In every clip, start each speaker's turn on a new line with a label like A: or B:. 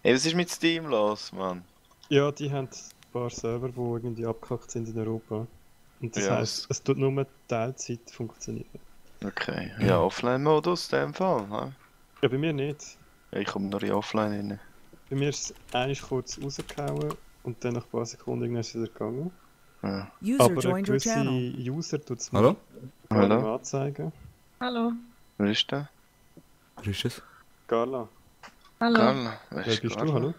A: Ey, was ist mit Steam los, Mann?
B: Ja, die haben ein paar Server, die irgendwie abgehackt sind in Europa. Und das
A: Ja,
B: heisst, es tut nur Teilzeit funktionieren.
A: Okay. Ja, Offline-Modus in dem Fall, ne?
B: Ja, bei mir nicht.
A: Ja, ich komme nur in Offline rein.
B: Bei mir ist es eigentlich kurz rausgehauen und dann nach ein paar Sekunden irgendwann ist es wieder gegangen.
A: Ja.
C: User
B: Aber
C: joined your
B: gewisse
C: channel.
B: User tut es
D: Hallo?
B: gar nicht
A: Hallo?
B: mehr anzeigen.
E: Hallo.
A: Wer ist der?
D: Wer ist es?
B: Carla,
E: Hallo.
A: Carla. Wer
B: wer
A: ist
B: bist
A: Carla?
B: du?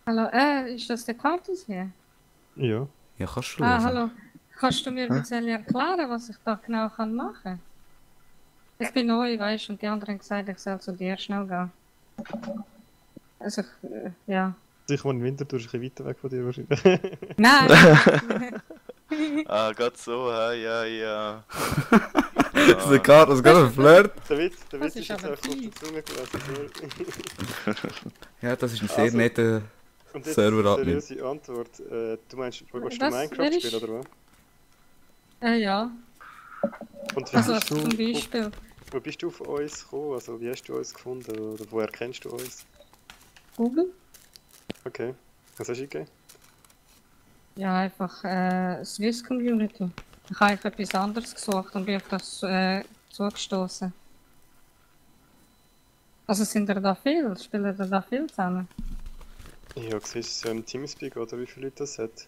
B: Hallo?
E: Hallo. Ist das der Kartus hier?
B: Ja.
D: Ja, kannst du
E: Ah,
D: hören.
E: hallo. Kannst du mir ein bisschen erklären, was ich da genau machen kann? Ich bin neu, weißt du, und die anderen haben gesagt, ich soll zu dir schnell gehen. Also, ja.
B: Sicher, wenn Winterthur ist ein bisschen weiter weg von dir wahrscheinlich.
E: Nein!
A: Ah, gerade so, ja.
D: Das ist gerade, das ist gerade ein Flirt.
B: Der Witz
E: Das
B: ist
E: ist
B: jetzt
E: aber
B: einfach auf
E: tief.
B: der Zunge gelesen.
D: Ja, das ist ein sehr
B: Also,
D: netter
B: Und jetzt
D: Server-Admin.
B: seriöse Antwort. Du meinst, willst du
E: Was?
B: Minecraft
E: Wer ist-
B: spielen, oder was?
E: Ja.
B: Und wie
E: Also,
B: bist du,
E: zum Beispiel.
B: wo bist du auf uns gekommen? Also, wie hast du uns gefunden? Oder woher kennst du uns?
E: Google?
B: Okay. Was hast du eingegeben?
E: Ja, einfach Swiss Community. Ich habe einfach etwas anderes gesucht und bin auf das zugestoßen. Also sind da viel? Spielen da viel zusammen?
B: Ja, siehst du es ja im Teamspeak, oder wie viele Leute das hat?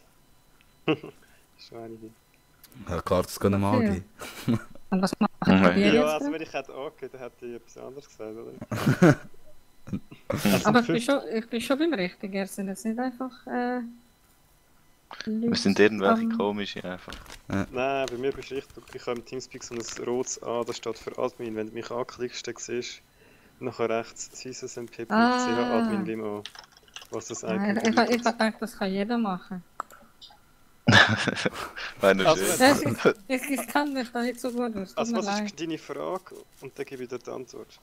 B: Schon einige.
D: Ja, klar, das kann ich mal
E: Ja.
D: angehen.
E: Und was machen
A: Nein.
E: die
B: Ja,
E: jetzt?
B: also wenn ich hätte angegeben, dann hätte ich etwas anderes gesagt, oder?
E: Aber ich bin schon beim Richtigen. Wir sind jetzt nicht einfach.
A: Wir sind irgendwelche komische einfach.
B: Nein, bei mir bist du richtig. Ich habe im Teamspeak so ein rotes A, das steht für Admin. Wenn du mich anklickst, dann siehst du nachher rechts cysmp.ch Admin beim A. Was das
E: Nein,
B: eigentlich
E: ich denke, das kann jeder machen.
A: Wenn
B: Also,
A: schön.
E: Ich kann mich da nicht so gut aus. Tut
B: Also
E: mir
B: was
E: leid.
B: ist deine Frage? Und dann gebe ich dir die Antwort.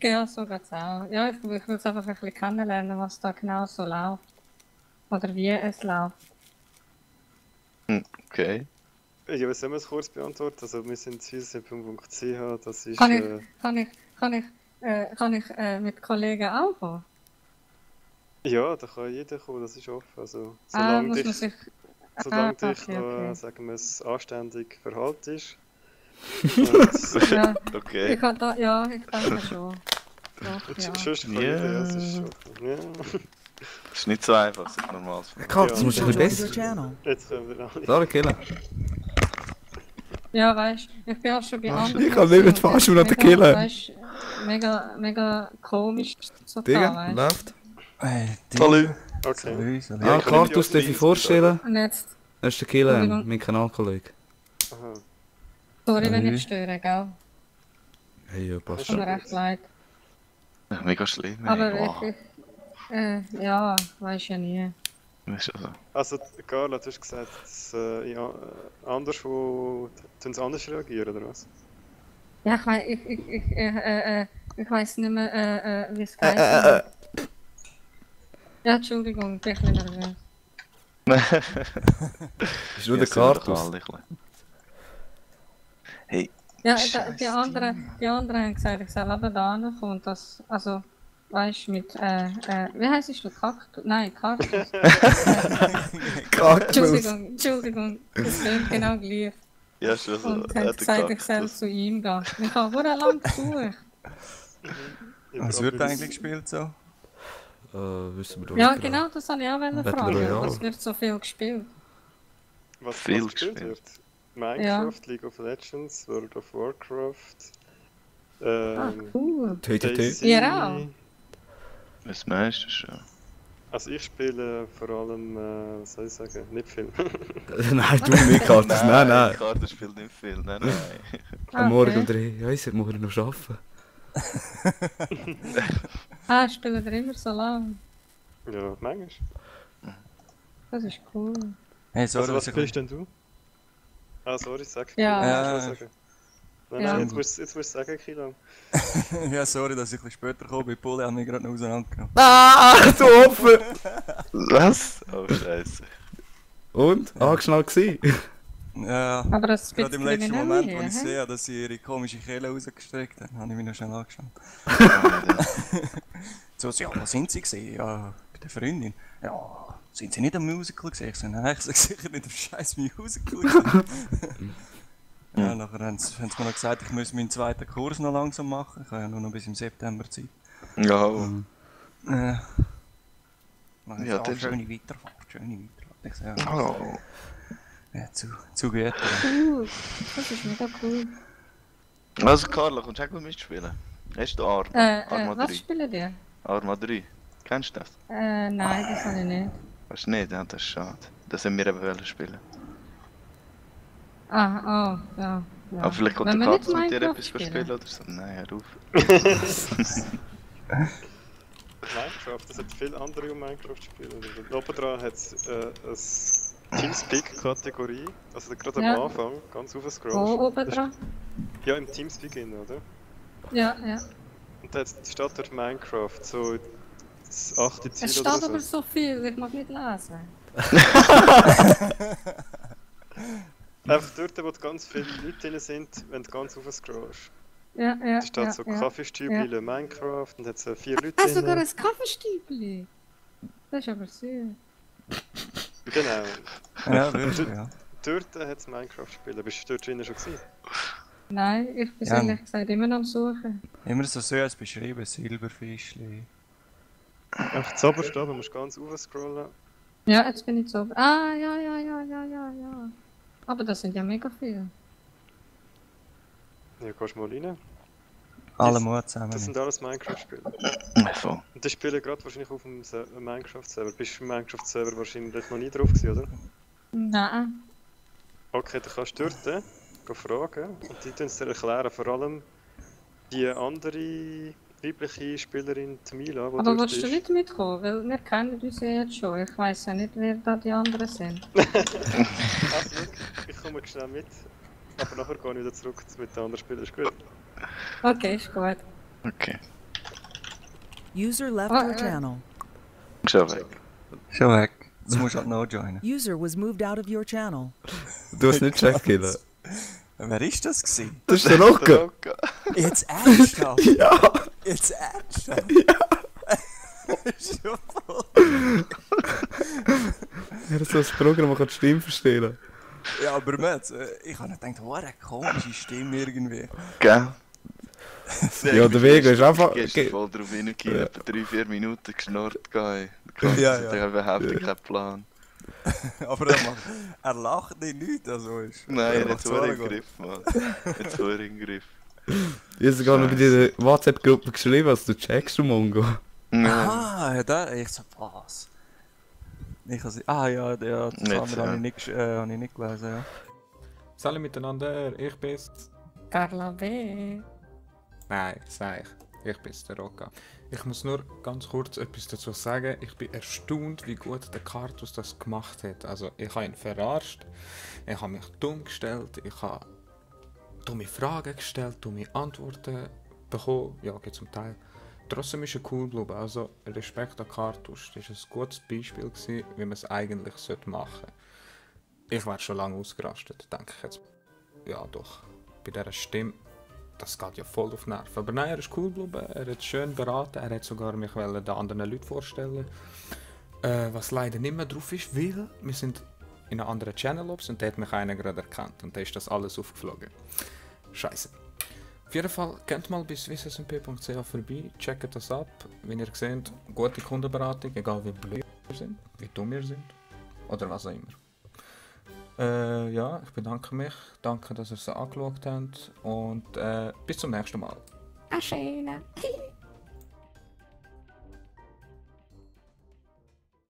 E: Ja, so geht's auch. Ja, ich will es einfach ein bisschen kennenlernen, was da genau so läuft. Oder wie es läuft.
A: Okay.
B: Ja, was sollen wir es kurz beantworten? Also wir sind cysmp.ch, das ist...
E: Kann ich mit Kollegen auch kommen?
B: ja, da kann jeder kommen, das ist offen. Also,
E: Muss
B: solange
E: man sich...
B: dich noch,
E: okay.
B: sagen wir es, anständig verhaltest.
E: Ja,
A: Okay.
E: ich denke schon. Doch, ja.
B: Sonst kann
A: Ja.
B: jeder, ja, das ist offen. Ja.
A: Das ist nicht so einfach, das ist normal.
D: Karl, das
B: Ja.
D: musst du ein
C: User
D: bisschen
C: joined your
D: besser.
C: channel.
B: Jetzt können wir alle.
D: Sorry, killen.
E: Ja, weißt du, ich bin auch schon bei anderen.
D: ich kann nicht mit falsch
E: mega,
D: killen.
E: Weißt, mega komisch so da,
D: Digga,
E: weißt
D: läuft.
A: Salut.
B: Okay.
D: Ah, Kartus, darf ich vorstellen?
E: Und jetzt,
D: Das ist der Killen,
E: Entschuldigung.
D: mein Kanalkollege.
B: Aha.
E: sorry, wenn ich störe, gell?
D: Hey, ja, passt
E: Tut
D: schon.
E: mir recht leid.
A: Ja, mega schlimm. ey.
E: Aber
A: Wow.
E: ja, weiß ja nie.
A: Das ist also.
B: Also, Carla, du hast gesagt, dass, ja, anderswo tun sie anders reagieren, oder was?
E: Ja, ich weiß nicht mehr, wie es geht. Ja, Entschuldigung, ich bin ein bisschen nervös.
D: Ist nur der Kartus.
A: Hey,
E: Ja,
A: Scheiße.
E: die anderen haben gesagt, ich soll aber da kommen und das, also, weißt du, mit, wie heisst du? Kaktus? Nein, Kaktus.
D: Kaktus.
E: Entschuldigung, das klingt genau gleich.
A: ja, schon so.
E: Und hat gesagt, ich soll zu ihm gehen. Ich habe sehr lange gesucht.
F: Was wird eigentlich gespielt so?
D: Wissen wir doch
E: Ja,
D: nicht
E: genau, das wollte ich auch
D: Battle
E: fragen.
D: Royale.
E: Was wird so viel gespielt?
B: Was
A: Viel
B: gespielt
A: gespielt.
B: wird? Minecraft, League of Legends, World of Warcraft,
E: Cool.
D: TTT.
B: Daisy.
E: Ihr auch?
A: Was meinst du schon?
B: Also ich spiele vor allem, was soll ich sagen, nicht viel.
D: Nein, du nicht, Kartus. Nein.
A: Kartus spielt nicht viel. Nein.
D: Am Morgen um 3. Ja, ich sollte morgen noch arbeiten.
E: Spielen wir immer so lang.
B: Ja, manchmal.
E: Das ist cool.
F: Hey, sorry,
B: Also was
F: dass
B: spielst denn du? Ah, sorry, sag.
E: Ja.
B: Kilo, sagen. Nein,
E: Ja.
B: nein, jetzt musst du sagen, Kilo.
F: ja, sorry, dass ich ein bisschen später gekommen bin. Pulle haben mich gerade noch auseinandergenommen.
D: Ah, du Opfer!
A: Was? Oh, Scheiße.
D: Und? Angeschnallt gsi?
F: Ja,
E: Aber das ist
F: gerade im
E: bisschen
F: letzten
E: kriminell
F: Moment,
E: hier,
F: wo ich
E: hä?
F: sehe, dass sie ihre komische Kehle rausgestreckt haben, habe ich mich noch schnell angeschaut. So, ja, was sind sie gesehen? Ja, bei der Freundin. Ja, sind sie nicht am Musical gesehen? Ich so, nein, ich sag sicher nicht am scheiß Musical gesehen. Ja, nachher haben sie mir noch gesagt, ich muss meinen zweiten Kurs noch langsam machen. Ich habe ja nur noch bis im September Zeit.
A: Ja,
F: Dann
A: Ja,
F: ja,
A: dann-
F: schöne Weiterfahrt, schöne Weiterfahrt. Ich so, ja,
A: oh.
F: ja, zu gut.
E: Cool. Das ist mega cool.
A: Also Carla, kommst du auch gut mitspielen? Hast du Arma
E: Was
A: 3?
E: spielen die?
A: Arma 3. Kennst du das?
E: Nein, das habe ich nicht.
A: Weißt du nicht? Ja, das ist schade. Das haben wir eben wollen spielen.
E: Ah, oh, ja. Ja.
A: Aber vielleicht kommt
E: Wenn
A: der
E: wir nicht
A: Katz mit dir
E: Minecraft
A: etwas
E: spielen.
A: spielen oder so. Nein, hör auf.
B: Minecraft, das hat viele andere um Minecraft spielen. Und oben dran hat es eine Teamspeak-Kategorie. Also gerade
E: Ja.
B: am Anfang, ganz
E: Wo
B: aufscrollst.
E: oben dran?
B: Ja, im Teamspeak drin, oder?
E: Ja, ja.
B: Und da steht dort Minecraft, so das 8. Ziel
E: Es steht
B: oder
E: aber
B: so.
E: so viel, ich mag nicht lesen.
B: Einfach dort, wo ganz viele Leute drin sind, wenn du ganz aufscrollst.
E: Ja, ja.
B: Da steht
E: ja,
B: so
E: ja.
B: Kaffeestübchen Minecraft und hat so 4 Leute
E: Ah, sogar
B: drin.
E: ein Kaffeestübli. Das ist aber süß.
B: Genau.
F: Ja, wirklich, ja.
B: Dort hat es Minecraft spielen. Bist du dort drinnen schon gewesen?
E: Nein, ich bin
F: Ja.
E: ehrlich gesagt immer noch am Suchen.
F: Immer so süß beschrieben, Silberfischli.
B: Einfach zu oberst oben, musst ganz aufscrollen.
E: Ja, jetzt bin ich so. Ah, ja. Aber das sind ja mega viele.
B: Ja, gehst mal rein.
F: Alle Mut zusammen.
B: Das sind alles Minecraft-Spiele.
A: Ja, voll.
B: Und die spielen gerade wahrscheinlich auf dem Minecraft-Server. Bist du im Minecraft-Server wahrscheinlich dort noch nie drauf gewesen, oder?
E: Nein.
B: Okay, dann kannst du dort gehen fragen und die tun es dir erklären. Vor allem die andere weibliche Spielerin, die Mila, die
E: Aber
B: dort
E: willst du
B: ist.
E: nicht mitkommen? Weil wir kennen uns ja jetzt schon. Ich weiss ja nicht, wer da die anderen sind.
B: Also, schau, ich komme schnell mit. Aber nachher gehe ich wieder zurück mit den anderen Spielern. Ist gut?
E: Okay, ist gut.
A: Okay.
C: User left
E: Oh,
C: your channel.
A: Schon weg.
F: Schon weg. Jetzt musst du halt noch joinen.
C: User was moved out of your channel.
D: Du hast nicht gecheckt, Killer.
F: Wer ist das gewesen?
D: Das ist der Rocco.
A: Rocco.
F: Jetzt ernsthaft?
D: Ja.
F: Jetzt ernsthaft? Schon voll.
D: Er hat so ein Programm, das die Stimme verstehen.
F: Ja, aber Mats, ich habe nicht gedacht, oh, eine komische Stimme irgendwie.
A: Gell?
D: Ja, der Vega ist einfach...
A: Gestern voll drauf hingegangen, etwa 3-4 Minuten geschnurrt gegangen.
F: Ja,
A: Ich habe überhaupt keinen Plan.
F: Aber er lacht nicht, also ist...
A: Nein, er hat
F: macht's
A: es voll im
F: gut.
A: Griff, Mann. Er hat es voll im Griff.
D: Ich habe sogar noch bei dieser WhatsApp-Gruppe geschrieben, was du checkst, du Mongo.
A: Ja.
F: Ah, da, ich so, was? Ich habe ja, das
A: Nicht,
F: andere habe
A: ja.
F: ich nicht, habe ich nicht gelesen, ja.
G: Salut miteinander, ich bin's.
E: Carla B.
G: Nein, sag ich bin's, der Rocca. Ich muss nur ganz kurz etwas dazu sagen. Ich bin erstaunt, wie gut der Kartus das gemacht hat. Also, ich habe ihn verarscht, ich habe mich dumm gestellt, ich habe dumme Fragen gestellt, dumme Antworten bekommen. Ja, geht zum Teil. Trotzdem ist er cool geblieben. Also, Respekt an Kartus. Das war ein gutes Beispiel, gewesen, wie man es eigentlich machen sollte. Ich wäre schon lange ausgerastet, denke ich jetzt. Ja, doch. Bei dieser Stimme, das geht ja voll auf Nerven. Aber nein, er ist cool geblieben, er hat schön beraten, er hat sogar mich den anderen Leuten vorstellen. Was leider nicht mehr drauf ist, weil wir sind in einem anderen Channel ops und da hat mich einer gerade erkannt und da ist das alles aufgeflogen. Scheiße. Auf jeden Fall, geht mal bis wissensmp.ch vorbei, checkt das ab. Wie ihr seht, gute Kundenberatung, egal wie blöd wir sind, wie dumm wir sind oder was auch immer. Ja, ich bedanke mich. Danke, dass ihr es angeschaut habt. Und bis zum nächsten Mal.
E: Aschene.